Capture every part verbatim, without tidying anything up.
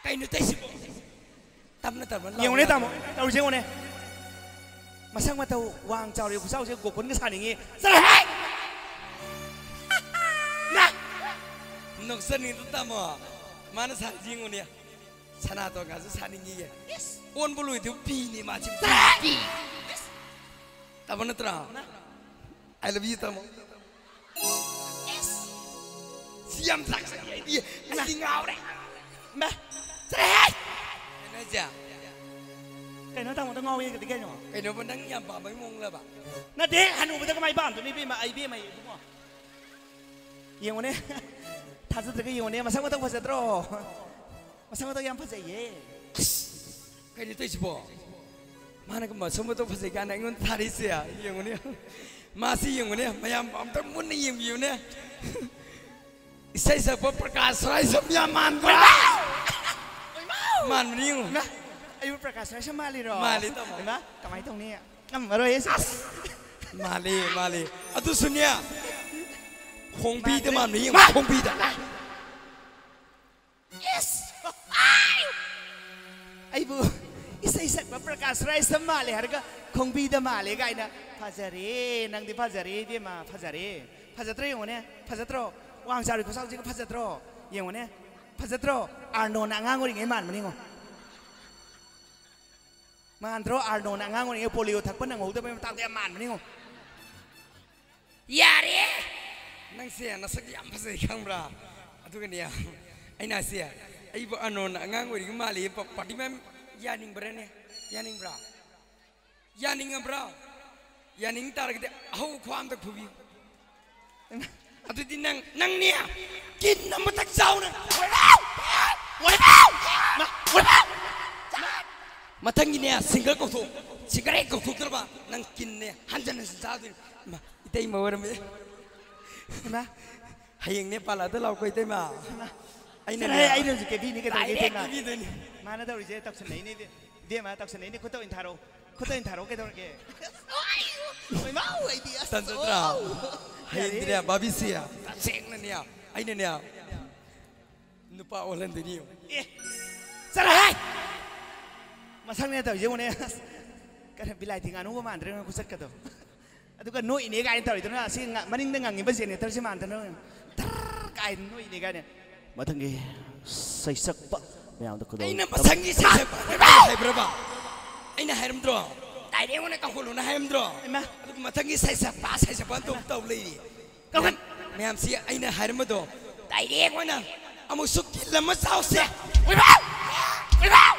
ꯀꯩꯅꯣ ꯇꯧꯏꯁꯤꯕꯣ? ꯇꯞꯅ ꯇꯞꯅ ꯂꯥꯎ ꯌꯦꯡꯉꯨꯅꯦ ꯌꯥꯗ꯭ꯔꯣ? ꯇꯥꯃꯣ, ꯇꯧꯔꯤꯁꯦ ꯌꯦꯡꯉꯨꯅꯦ꯫ ꯃꯁꯛ ꯃꯇꯧ ꯋꯥꯡ ꯆꯥꯎꯔꯤ ꯈꯨꯆꯥꯎꯁꯦ ꯒꯣꯀꯨꯟꯒ ꯁꯥꯅꯤꯡꯉꯤ꯫ ꯆꯠꯂꯣꯍꯦ! ꯅ! ꯅꯣꯛꯆꯅꯤꯡꯗ꯭ꯔꯣ ꯇꯥꯃꯣ? ꯃꯥꯅ ꯁꯥꯔꯤꯁꯦ ꯌꯦꯡꯉꯨꯅꯦ꯫ ꯁꯅꯥꯇꯣꯟꯒꯁꯨ ꯁꯥꯅꯤꯡꯉꯤꯌꯦ꯫ ꯏꯁ! ꯑꯣꯟꯕ ꯂꯣꯏꯗꯕ ꯄꯤꯅꯦ ꯃꯥꯁꯦ꯫ ꯆꯠꯂꯣꯍꯦ! ꯄꯤ! ꯏꯁ! ꯇꯥꯃꯣ ꯅꯠꯇ꯭ꯔꯣ? ꯅ! I love you ꯇꯥꯃꯣ꯫ ꯏꯁ! ꯁꯤ ꯌꯥꯝ ꯂꯥꯛꯆꯩ ꯑꯩꯗꯤ꯫ ꯑꯩꯗꯤ ꯉꯥꯎꯔꯦ꯫ ꯃꯥ! ꯆꯠꯂꯣꯍꯦ! ꯀꯩꯅꯣ ꯍꯥꯏꯁꯦ? ꯀꯩꯅꯣ ꯇꯥꯃꯣꯗ ꯉꯥꯎꯋꯦꯒꯗꯤ ꯀꯩꯅꯣ? ꯀꯩꯅꯣꯕ ꯅꯪ ꯌꯥꯝ ꯄꯥꯝꯕꯒꯤ ꯃꯑꯣꯡꯂꯕ? ꯅꯠꯇꯦ, ꯍꯅꯨꯕꯗ ꯀꯃꯥꯏ ꯄꯥꯝꯗꯣꯏꯅꯣ ꯏꯕꯦꯝꯃ, ꯑꯩ ꯏꯕꯦꯝꯃ ꯏꯕꯨꯡꯉꯣ꯫ ꯌꯦꯡꯉꯨꯅꯦ꯫ ꯊꯥꯖꯗ꯭ꯔꯒ ꯌꯦꯡꯉꯨꯅꯦ꯫ ꯃꯁꯛ ꯃꯇꯧ ꯐꯖꯗ꯭ꯔꯣ? ꯃꯁꯛ ꯃꯇꯧ ꯌꯥꯝ ꯐꯖꯩꯌꯦ꯫ ꯑꯁ! ꯀꯩꯅꯣ ꯇꯧꯏꯁꯤꯕꯣ? ꯃꯥꯅꯒ ꯃꯁꯛ ꯃꯇꯧ ꯐꯖꯩ ꯀꯥꯏꯅ ꯑꯩꯉꯣꯟꯗ ꯊꯥꯔꯛꯏꯁꯦ ꯌꯦꯡꯉꯨꯅꯦ꯫ ꯃꯥꯁꯤ ꯌꯦꯡꯉꯨꯅꯦ꯫ ꯃꯌꯥꯝ ꯑꯝꯇ ꯃꯨꯟꯅ ꯌꯦꯡꯕꯤꯌꯨꯅꯦ꯫ ꯏꯁꯩ ꯁꯛꯄ ꯄ꯭ꯔꯀꯥꯁ ꯔꯥꯏ ꯁꯝ ꯌꯥꯝ ꯃꯥꯟꯗ꯭ꯔꯣ? ꯃꯥꯟꯕꯅꯤ ꯌꯦꯡꯉꯨ꯫ ꯏꯃꯥ! ꯑꯩꯕꯨ ꯄ꯭ꯔꯀꯥꯁ ꯔꯥꯏ ꯁꯝ ꯃꯥꯜꯂꯤꯔꯣ? ꯃꯥꯜꯂꯤ ꯇꯥꯃꯣ꯫ ꯏꯃꯥ! ꯀꯃꯥꯏꯅ ꯇꯧꯅꯤ? ꯉꯝꯃꯔꯣꯏ ꯑꯩꯁꯦ꯫ ꯑꯁ! ꯃꯥꯜꯂꯤ, ꯃꯥꯜꯂꯤ꯫ ꯑꯗꯨꯁꯨꯅꯦ, ꯈꯣꯡꯕꯤꯗ ꯃꯥꯟꯕꯅꯤ ꯌꯦꯡꯉꯨ, ꯃꯥ! ꯈꯣꯡꯕꯤꯗ꯫ ꯏꯁ! ꯑꯩꯕꯨ ꯏꯁꯩ ꯁꯛꯄ ꯄ꯭ꯔꯀꯥꯁ ꯔꯥꯏ ꯁꯝ ꯃꯥꯜꯂꯦ ꯍꯥꯏꯔꯒ ꯈꯣꯡꯕꯤꯗ ꯃꯥꯜꯂꯦ ꯀꯥꯏꯅ꯫ ꯐꯖꯔꯦ, ꯅꯪꯗꯤ ꯐꯖꯔꯦ ꯏꯕꯦꯝꯃ, ꯐꯖꯔꯦ꯫ ꯐꯖꯗ꯭ꯔꯣ ꯌꯦꯡꯉꯨꯅꯦ, ꯐꯖꯗ꯭ꯔꯣ? ꯋꯥꯡ ꯆꯥꯎꯔꯤ ꯈꯨꯆꯥꯎꯁꯤꯒ ꯐꯖꯗ꯭ꯔꯣ? ꯌꯦꯡꯉꯨꯅꯦ, ꯐꯖꯗ꯭ꯔꯣ? ꯑꯥꯔꯅꯣꯅ ꯑꯉꯥꯡ ꯑꯣꯏꯔꯤꯉꯩ ꯃꯥꯟꯕꯅꯤꯉꯣ꯫ ꯃꯥꯟꯗ꯭ꯔꯣ? ꯑꯥꯔꯅꯣꯅ ꯑꯉꯥꯡ ꯑꯣꯏꯔꯤꯉꯩ ꯄꯣꯂꯤꯑꯣ ꯊꯛꯄ ꯅꯪꯍꯧꯗꯕꯩ ꯃꯇꯥꯡꯗ ꯌꯥꯝ ꯃꯥꯟꯕꯅꯤꯉꯣ꯫ ꯌꯥꯔꯦ! ꯅꯪꯁꯦ ꯅꯁꯛ ꯌꯥꯝ ꯐꯖꯩ ꯈꯪꯕ꯭ꯔꯥ? ꯑꯗꯨꯒꯅꯦ, ꯑꯩꯅ ꯍꯥꯏꯁꯦ, ꯑꯩꯕꯨ ꯑꯥꯔꯅꯣꯟꯅ ꯑꯉꯥꯡ ꯑꯣꯏꯔꯤꯉꯩ ꯃꯥꯜꯂꯤ, ꯄ-, ꯄꯥꯔꯇꯤ ꯃꯌꯥꯝ ꯌꯥꯅꯤꯡꯕ꯭ꯔꯥꯅꯦ? ꯌꯥꯅꯤꯡꯕ꯭ꯔꯥ? ꯌꯥꯅꯤꯡꯉꯕ꯭ꯔꯥ? ꯌꯥꯅꯤꯡ ꯇꯥꯔꯒꯗꯤ ꯑꯍꯧꯕ ꯈꯨꯍꯥꯝꯗ ꯐꯨꯕꯤꯌꯨ꯫ ꯑꯗꯨꯗꯤ ꯅꯪ, ꯅꯪꯅꯦ, ꯀꯤꯟ ꯑꯃꯇꯪ ꯆꯥꯎꯅ꯫ ꯃꯊꯪꯒꯤꯅꯦ, ꯁꯤꯡꯒꯔ ꯀꯧꯊꯣꯛ-, ꯁꯤꯡꯒꯔ ꯍꯦꯛ ꯀꯧꯊꯣꯛꯇ꯭ꯔꯕ, ꯅꯪ ꯀꯤꯟꯅꯦ, ꯍꯟꯖꯟ ꯍꯟꯖꯟ ꯆꯥꯗꯣꯏꯅꯤ꯫ ꯏꯃꯥ, ꯏꯇꯩꯃ ꯑꯣꯏꯔꯝꯃꯦ꯫ ꯏꯃꯥ꯫ ꯍꯌꯦꯡꯅꯦ ꯄꯥꯔꯂꯔꯗ ꯂꯥꯛꯑꯣꯀꯣ, ꯏꯇꯩꯃ꯫ ꯏꯃꯥ꯫ ꯑꯩꯅꯅꯦ꯫ ꯆꯠꯂꯍꯦ, ꯑꯩꯅ ꯍꯧꯖꯤꯛ ꯀꯦꯕꯤꯅꯤ ꯀꯩꯗꯧꯔꯒꯦ, direct ꯏꯇꯩꯃ? ꯀꯦꯕꯤꯗꯣꯏꯅꯤ꯫ ꯃꯥꯅ ꯇꯧꯔꯤꯁꯦ ꯇꯧꯁꯟꯅꯩꯅꯦ, ꯏꯕꯦꯝ-, ꯏꯕꯦꯝꯃ, ꯇꯧꯁꯟꯅꯩꯅꯦ, ꯈꯨꯠꯇ ꯑꯣꯏꯅ ꯊꯥꯔꯛꯑꯣ꯫ ꯈꯨꯠꯇ ꯑꯣꯏꯅ ꯊꯥꯔꯛꯑꯣ, ꯀꯩꯗꯧꯔꯒꯦ? ꯏꯃꯥꯎ, ꯑꯩꯗꯤ ꯑꯁ, ꯇꯟꯖꯗ꯭ꯔꯥ? ꯑꯣ꯫ ꯍꯌꯦꯡꯗꯤꯅꯦ, ꯌꯥꯔꯦ꯫ ꯕꯥꯕꯤꯁꯤ, ꯇꯁꯦꯡꯅꯅꯦ, ꯑꯩꯅꯅꯦ, ꯅꯨꯄꯥ ꯑꯣꯜꯍꯟꯗꯣꯏꯅꯤ ꯌꯦꯡꯉꯨ꯫ ꯑꯦ꯫ ꯆꯠꯂꯍꯦ! ꯃꯁꯛꯅꯦ ꯇꯧꯔꯤꯁꯦ ꯌꯦꯡꯉꯨꯅꯦ꯫ ꯑꯁ, ꯀꯩꯅꯣ ꯕꯤꯂꯥꯏꯇꯤ ꯉꯥꯅꯨꯒ ꯃꯥꯟꯗ꯭ꯔꯦ ꯈꯨꯆꯠꯀꯗꯣ꯫ ꯑꯗꯨꯒ ꯅꯣꯛꯏꯅꯦ ꯀꯥꯏꯅ ꯇꯧꯔꯤꯗꯨꯅ ꯑꯁꯤ ꯉ-, ꯃꯅꯤꯡꯗ ꯉꯪꯉꯤꯕ generatorꯁꯦ ꯃꯥꯟꯗꯅ ꯇꯔ ꯀꯥꯏꯅ ꯅꯣꯛꯏꯅꯦ ꯀꯥꯏꯅ꯫ ꯃꯊꯪꯒꯤ ꯁꯩꯁꯛꯄ ꯃꯌꯥꯝꯗ ꯈꯨꯗꯣꯜ ꯑꯩꯅ ꯇꯝ- ꯃꯊꯪꯒꯤ ꯁꯩꯁꯛꯄ ꯍꯥꯏꯕ꯭ꯔꯕ? ꯑꯩꯅ ꯍꯥꯏꯔꯝꯗ꯭ꯔꯣ? Direct ꯑꯣꯏꯅ ꯀꯧꯈꯠꯂꯣꯅ ꯍꯥꯏꯔꯝꯗ꯭ꯔꯣ? ꯏꯃꯥ꯫ ꯑꯗꯨꯒ ꯃꯊꯪꯒꯤ ꯁꯩꯁꯛꯄ ꯁꯩꯁꯛꯄ ꯑꯗꯨꯝ ꯇꯧ ꯂꯩꯔꯤ꯫ ꯀꯧꯈꯠ- ꯃꯌꯥꯝꯁꯤ ꯑꯩꯅ ꯍꯥꯏꯔꯝꯕꯗꯣ direct ꯑꯣꯏꯅ ꯑꯃꯨꯛꯁꯨ ꯀꯤꯜ ꯑꯃ ꯆꯥꯎꯁꯦ꯫ ꯎꯏꯕꯥꯎ! ꯎꯏꯕꯥꯎ!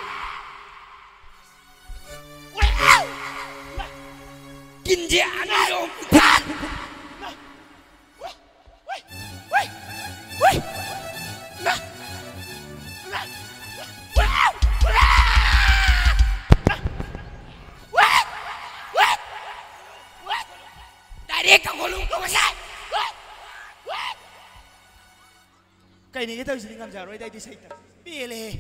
ꯎꯏꯕꯥꯎ! ꯀꯤꯟꯁꯦ ꯑꯅꯤꯔꯣꯝ ꯊꯥꯟ! Direct ꯀꯧꯈꯠꯂꯨ, ꯀꯧꯈꯠꯁꯦ! ꯀꯩꯅꯤꯒꯦ ꯇꯧꯔꯤꯁꯤꯗꯤ ꯉꯝꯖꯔꯣꯏꯗ ꯑꯩꯗꯤ ꯁꯩꯇ꯫ ꯄꯦꯜꯂꯦꯍꯦ꯫